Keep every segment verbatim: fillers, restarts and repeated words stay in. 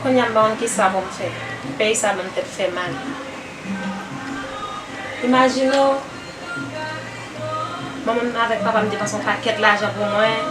Kounye a m pa konn kisa pou m fè. Peyi sa ban m tèt fè mal. Imajine w, manman m avèk papa m depanse yon pakèt lajan pou mwen,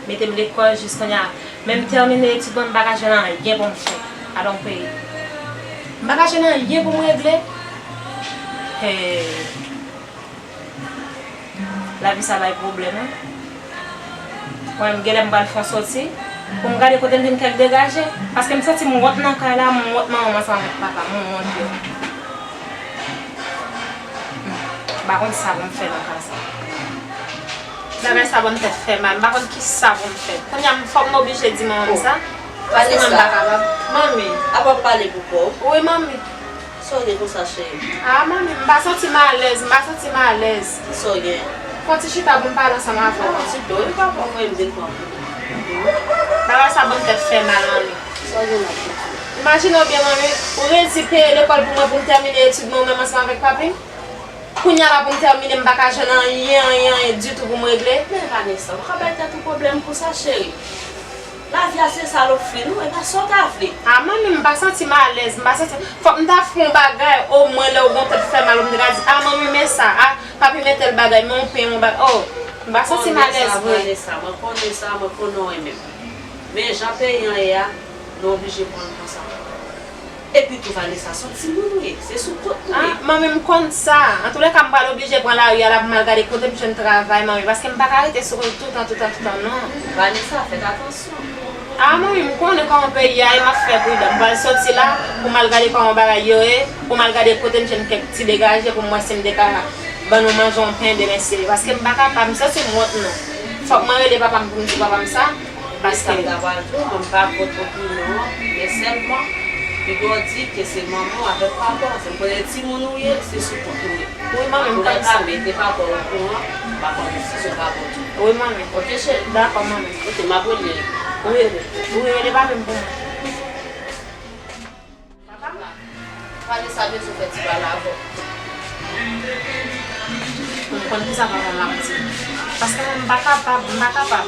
mete m lekòl jis kounye a. Men m tèmine etid mwen, m pa ka jwenn anyen pou m fè adan yon peyi. M pa ka jwenn anyen pou m regle. Hey. Lavi sa bay pwoblèm, wi. Mwen, m genlè m pral fè yon sòti pou m gade kote m vin kèk degaje. Paske m santi m wont nan kay la, m wont manman m ansanm avèk papa m, m wont yo. M pa konn sa pou m fè nan ka sa. Bagay sa ban m tèt fè mal, m pa konn kisa pou m fè. Kounye a, m, fòk m oblije di manman m sa. Paske mwen m pa kapab. Manmi. Apa w pale pou kò w? Wi, manmi. Sa w gen konsa, cheri? Ah, manmi, m pa santi m alèz, m pa santi m alèz. Kisa w gen? Fè yon ti chita pou m pale ansanm avè w. Fè yon ti do, wi, papa, mwen, m vin pran pou ou. Bagay sa ban m tèt fè mal, manmi. Sa w gen la, pitit? Imajine w byen, manmi, ou redi peye lekòl pou mwen pou m tèmine etid mwen, ou menm ansanm avèk papi m. Kounye a la pou m tèmine, m pa ka jwenn anyen, anyen, anyen ditou pou m regle. Men Vanessa, ou ka bay tèt ou pwoblèm konsa, cheri. Lavi a se sa l ofri nou, e pa sa w ta vle. Ah, manmi, m pa santi m alèz, m pa santi. Fòk m ta fè yon bagay, omwen lè w gen yon tèt fè mal, ou m te ka di, ah, manmi, men sa, ah, papi, men tèl bagay, men yon pen, yon bagay. Oh, m pa santi m alèz vre. Vanessa, mwen konnen sa, mwen konnen w renmen m. Men jan peyi an ye a, nou oblije pran l konsa. Epi tou, Vanessa, se yon timoun ou ye, se sou kont ou ye. Ah, manmi, m konn sa. Antoulèka, m pral oblije pran lari a la pou m al gade kote m jwenn travay, manmi, paske m pa ka rete sou kont toutan, toutan, toutan, non. Vanessa, fèt atansyon. Ah, manmi, m konnen kòman peyi a ye, m ap fè pridan. M pral sòti la pou m al gade kòman bagay yo ye, pou m al gade kote m jwenn kèk ti degaje pou m wè si m te ka ban nou manje yon pen demen, seri, paske m pa kapab, m santi m wont, non. Fòk mwen rele papa m pou m di papa m sa. Paske sa m ta pral di w, mwen m pa kont opinyon an, men sèlman, piga w di ke se manman w avèk papa w, se m konnen timoun ou ye, se sou kont ou ye. Wi, manmi, m konn sa. Antoulèka, mete papa w okouran, m pa konnen si se pa bon tou. Wi, manmi. Oke, cheri? Dakò, manmi. Oke, m ap rele l. Wi, wi, rele papi m pou mwen. Papa m, Vanessa bezwen fè ti pale avè w. M konn kisa papa m ap di. Paske mwen, m pa kapab, m pa kapab.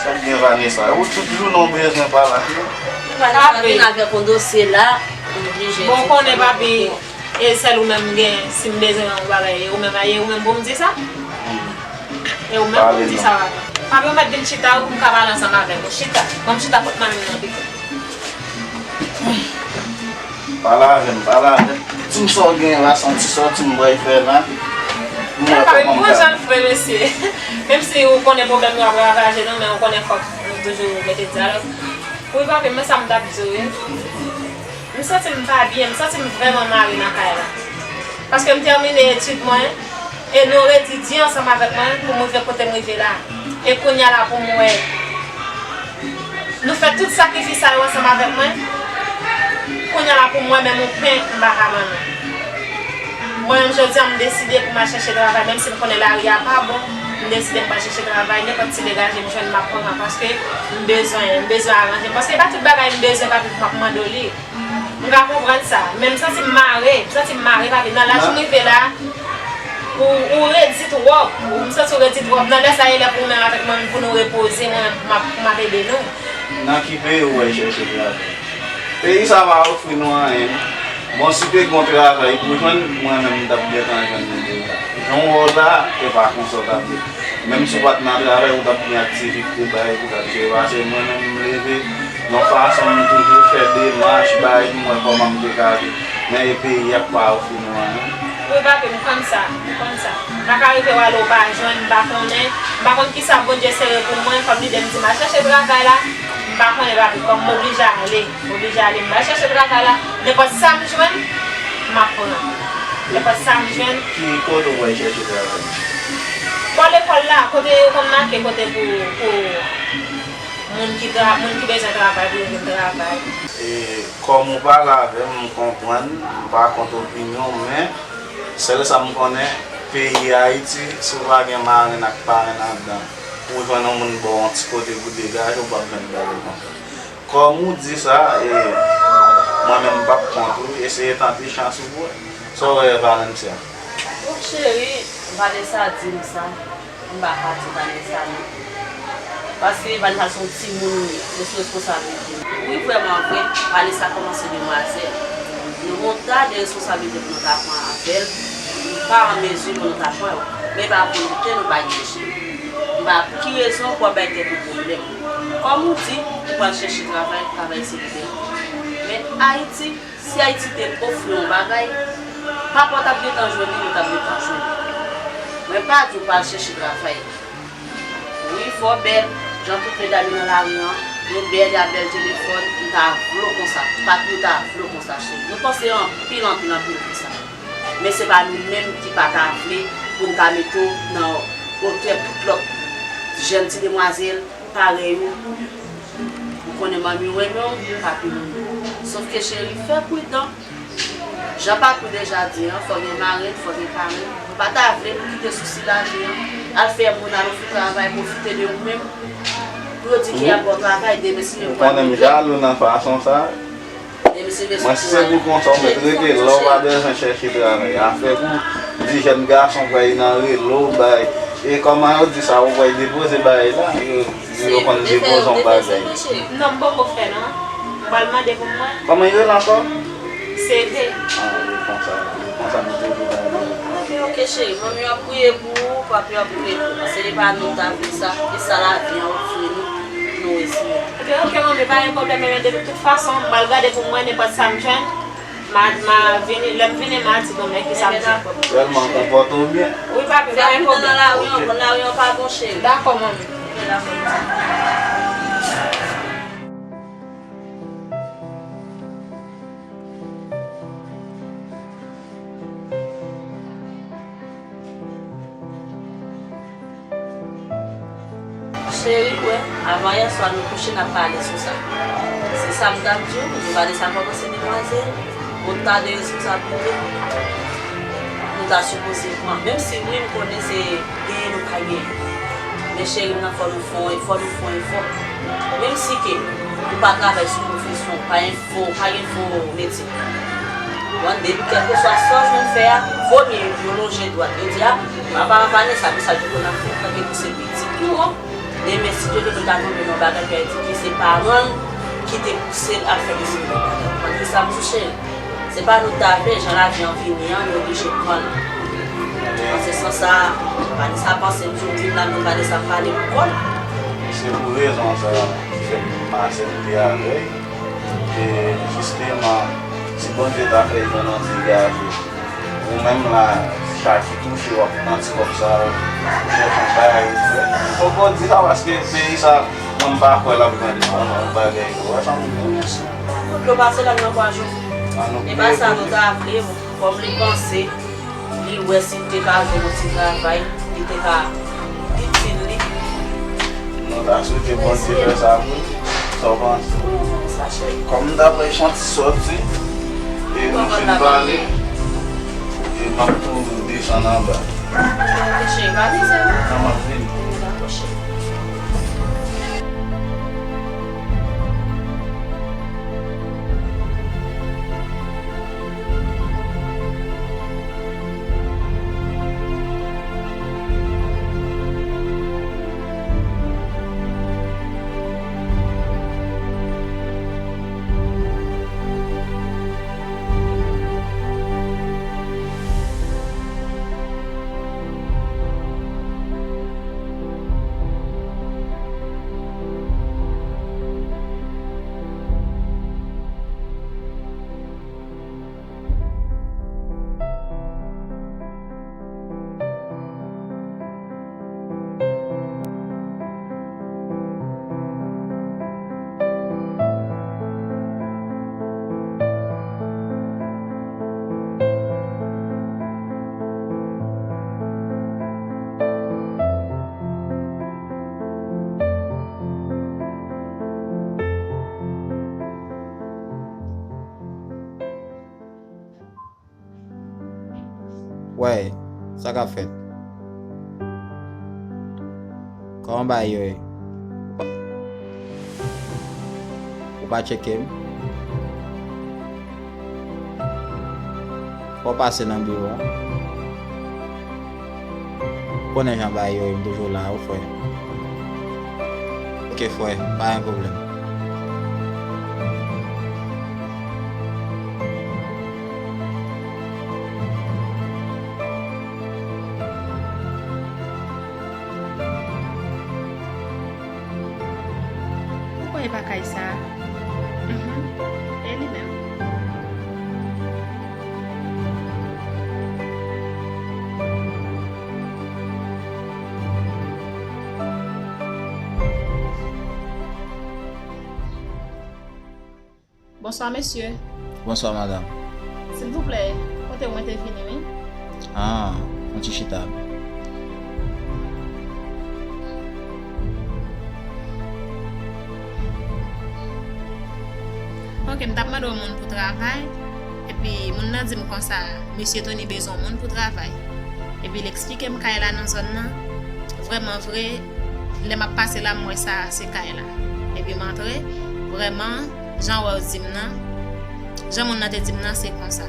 Sa k gen, Vanessa? Ou tout jounen w bezwen pale avè m. Vanessa vin avèk yon dosye la, m oblije di w. Bon, ou konnen, papi, e sèl ou menm m gen, si m bezwen yon bagay, e ou menm a ye, ou menm pou m di sa? E ou menm pou m di sa, papi. Papi, ou mèt vin chita, wi, pou m ka pale ansanm avè w. Chita. Ban m chita kot manmi m nan pito. Pale avè m, pale avè m. Di m sa w genyen la, se yon ti sòti m pral fè la. M wè kòman m ka. Mwen jan l fre, mesye. Menm si ou konnen pwoblèm yo ap ravaje nou, men ou konnen fòk nou toujou mete dyalòg. Wi, papi, men sa m t ap di w, wi. M santi m pa byen, m santi m vrèman mare nan kay la. Paske m tèmine etid mwen, e nou redi di ansanm avèk mwen pou m rive kote m rive la. E kounye a la pou m wè. Nou fè tout sakrifis sa yo ansanm avèk mwen. Kounye a la pou m wè menm yon pen m pa ka ban nou. Mwen menm jodi a m deside pou m al chèche travay, menm si m konnen lari a pa bon, m deside m pral chèche travay, nenpòt ti degaje m jwenn m ap pran paske m bezwen, m bezwen aranje m. Paske e pa tout bagay m bezwen papi pou m ap mande w li. M ka konprann sa, men m santi m mare, m santi m mare papi. Nan laj m rive la, ou, ou redi twòp, ou, m santi w redi twòp. Nan lè sa, e lè pou ou menm avèk mwen pou nou repoze, mwen, pou m ap, pou m ap ede nou. Nan ki peyi ou pral chèche travay? Peyi sa pa ofri nou anyen. Bon, si te gen yon travay pou jwenn, mwen menm m t ap gentan jwenn li deja. Jan w wè w la, e pa konsa w t ap ye. Menm si w pa t nan travay, ou t ap gen aktivite, bagay pou w t ap jere. Paske mwen menm, m leve yon fason, m toujou fè demach, bagay pou m wè kòman m te ka viv. Men e peyi a k pa ofri nou anyen. Wi, papi, m konn sa, m konn sa. Sa ka rive w ale, w pa jwenn, m pa konnen. M pa konn kisa Bondye sere pou mwen, kòm lide m di m al chèche travay la. M pa konnen, papi, kòm m oblije ale, m oblije ale. M al chèche travay la. Nenpòt sa m jwenn, m ap pran. Nenpòt sa m jwenn. Ki kote w pral chèche travay? Bò lekòl la, kote yo konn make kote pou, pou moun ki tra-, moun ki bezwen travay, pou yo vin travay. E, kòm ou pale avè m, m konprann, m pa kont opinyon w, men sèl sa m konnen, peyi Ayiti, si w pa gen marenn ak parenn anndan, pou w jwenn yon moun ba w yon ti kote pou degaje, w p ap jwenn bagay konsa. Kòm ou di sa, e, mwen menm m p ap kont ou, eseye tante chans ou pou wè. Sa w wè, Valencia? Bon, cheri, Vanessa di m sa, m pa ka di Vanessa non. Paske Vanessa se yon timoun li ye, men sou responsablite li. Wi, vrèman vre, Vanessa kòmanse demwazèl. Nou gen yon ta de responsablite pou nou ta pran avè l. M pa an mezi pou nou ta pran yo. Men pa volonte nou pa gen cheri. M pa ki rezon pou w ap bay tèt ou pwoblèm. Kòm ou di, ou pral chèche travay, travay se libète. Men Ayiti, si Ayiti te ofri yon bagay, papa w t ap gentan jwenn li, nou t ap gentan jwenn li. Mwen pa di w pa al chèche travay. Wi, fò w bèl, jan tout medam yo nan lari an, yo bèl, y ap bèl telefòn, m ta vle w konsa, patri w ta vle w konsa, cheri. Nou panse anpil, anpil, anpil pou sa. Men se pa nou menm ki pa ta vle pou n ta mete w nan otè tout lòt jèn ti demwazèl parèy ou. Ou konnen manmi w renmen w, papi w renmen w. Sòf ke cheri, fè pridan. Jan papi w deja di an, fò gen marenn, fò gen parenn. M pa ta vle pou kite sousi lavi an al fè moun al ofri travay, pwofite de ou menm. Pou yo di ke y ap ba w travay, demen si yo... Ou konnen m jalou nan fason sa. Demen si yo... Mwen, si se pou konsa, ou mèt rete la, ou pa bezwen chèche travay. Afè pou di jèn gason pral nan relo, bay. E kòman yo di sa, ou pral depoze bagay la, yo, yo konn depoze yon bagay. Non, m poko fè non. Ou pral mande pou mwen. Kòman yo rele ankò? Se de. Ah, yo konsa, yo konsa nou te vle bay. Ok, ok, cheri. Manmi yo ap priye pou ou, papi yo ap priye pou ou. Paske se pa nou ta vle sa, e sa lavi an ofri nou, nou reziye. Ok, ok, manmi, pa gen pwoblèm, men de tout fason, m pral gade pou mwen, nenpòt sa m jwenn, ma, ma vini, lè m vini, ma di nou, men ki sa m jwenn. Sèlman konpòte w byen. Wi, papi, pa gen pwoblèm. Fè pridan nan lari an, lari an pa bon, cheri. Dakò, manmi. Ok, dakò. Cheri, w wè, avan yè swa nou kouche, n ap pale sou sa. Se sa m t ap di w, nou pa de sa kòmanse demwazèl. Yon ta de responsablite nou ta sipoze pran. Menm si wi, m konnen se genyen nou pa genyen. Men cheri m nan, fò nou fè yon efò, nou fè yon efò. Menm si ke ou pa travay sou pwofesyon, pa gen fo, pa gen fo metye. Bon, depi kèlkeswa sa w jwenn fè a, vomye yo lonje dwat yo di a, papa Vanessa, men sa yo konn ap fè, tanke pou se pitit nou an. Demen, si Dye vle, nou ta tonbe nan bagay ki di ki se paran l ki te pouse l ap fè de seri de bagay. Konprann ki sa m di w, cheri? Se pa nou ta vle, jan lavi an vini an, nou oblije pran l. Nan se sans sa, Vanessa panse m sou vin la, men Vanessa pale pou kò l. Se pou rezon sa, se m aksepte avè l. E jisteman, si Bondye ta fè l jwenn yon ti gaje, ou menm la, sa ki touche w ak nan ti kòb sa yo, ou chèche yon bagay ou fè. Fòk ou di sa, paske peyi sa, mwen m pa kwè l ap grandi nan yon bagay. Ou wè sa m di w? Dlo pase lòt nan kwa jou. E pa sa nou ta vle, kòm li panse, li wè si li te ka jwenn yon ti travay, li te ka itil li. Nou ta swete Bondye fè sa pou li. Sa w panse? Sa cheri. Kòm m ta pral fè yon ti sòti, e nou fin pale, e m ap tou desann anba. Cheri, pa vin sèlman. Non, m ap vini. Dakò, cheri. Wey, sa k ap fèt? Kòman bagay yo ye? Ou pa tcheke m? Fò w pase nan biwo a. Ou konnen jan bagay yo ye, m toujou la wi, frè. Frè, pa gen pwoblèm. Ou kwè e pa kay sa a? Mhm. E li menm. Bonswa, mesye. Bonswa, madanm. Silvouplè, kote mwen te vini, wi. Ah, yon ti chita. Ok, m t ap mande yon moun pou travay, epi moun nan di m konsa, mesye Tony bezwen yon moun pou travay. Epi l eksplike m kay la nan zòn nan. Vrèman vre, lè m ap pase la, m wè sa se kay la. Epi m antre, vrèman, jan w wè w di m nan, jan moun nan te di m nan, se konsa.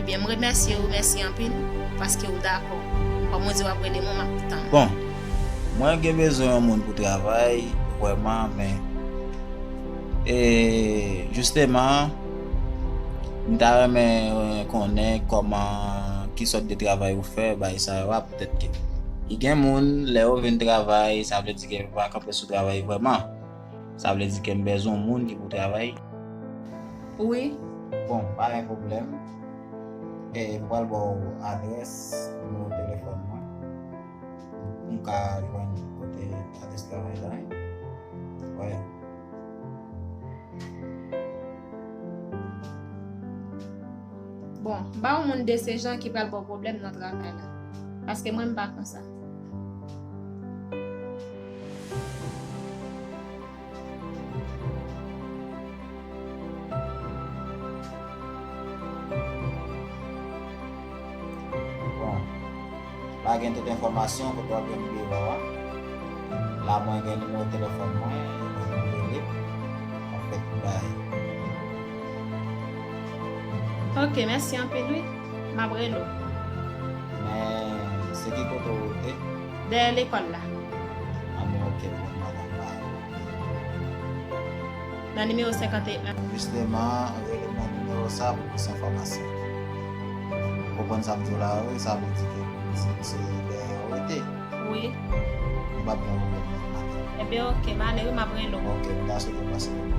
Ebyen, m remèsye w, mèsi anpil, paske w dakò. Kòm w di w ap rele mwen, m ap tann. Bon, mwen gen bezwen yon moun pou travay, vrèman, men, e, jisteman, m ta renmen, e, konnen kòman, ki sòt de travay ou fè, bay sa yo a, poutèt ke li gen moun, lè yo vin travay, sa vle di ke yo pa kanpe sou travay vrèman. Sa vle di ke m bezwen yon moun ki pou travay. Wi. Bon, pa gen pwoblèm. E, m pral ba w adrès, nimewo telefòn mwen. Pou m ka jwenn kote adrès travay la, wi. Wè. Bon, m pa yon moun de se jan ki pral ba w pwoblèm nan travay la. Paske mwen, m pa konsa. Bon, la gen tout enfòmasyon kote w ap jwenn biwo a. La mwen gen nimewo telefòn mwen, e mwen pou rele. Anfèt, bay. Ok, mèsi anpil, wi. M ap rele w. Men, se ki kote w rete? Dèyè lekòl la. Anben, ok, bon, madanm, bay. Nan nimewo senkant e en. Jisteman, rele m nan nimewo sa pou plis enfòmasyon. Ou konprann sa m di w la, wi, sa vle di ke pou m di m se dèyè w rete. Wi. M p ap gen pwoblèm nan maten. Ebyen, ok, m ale, wi, m ap rele w. Ok, m ta swete w pase bon.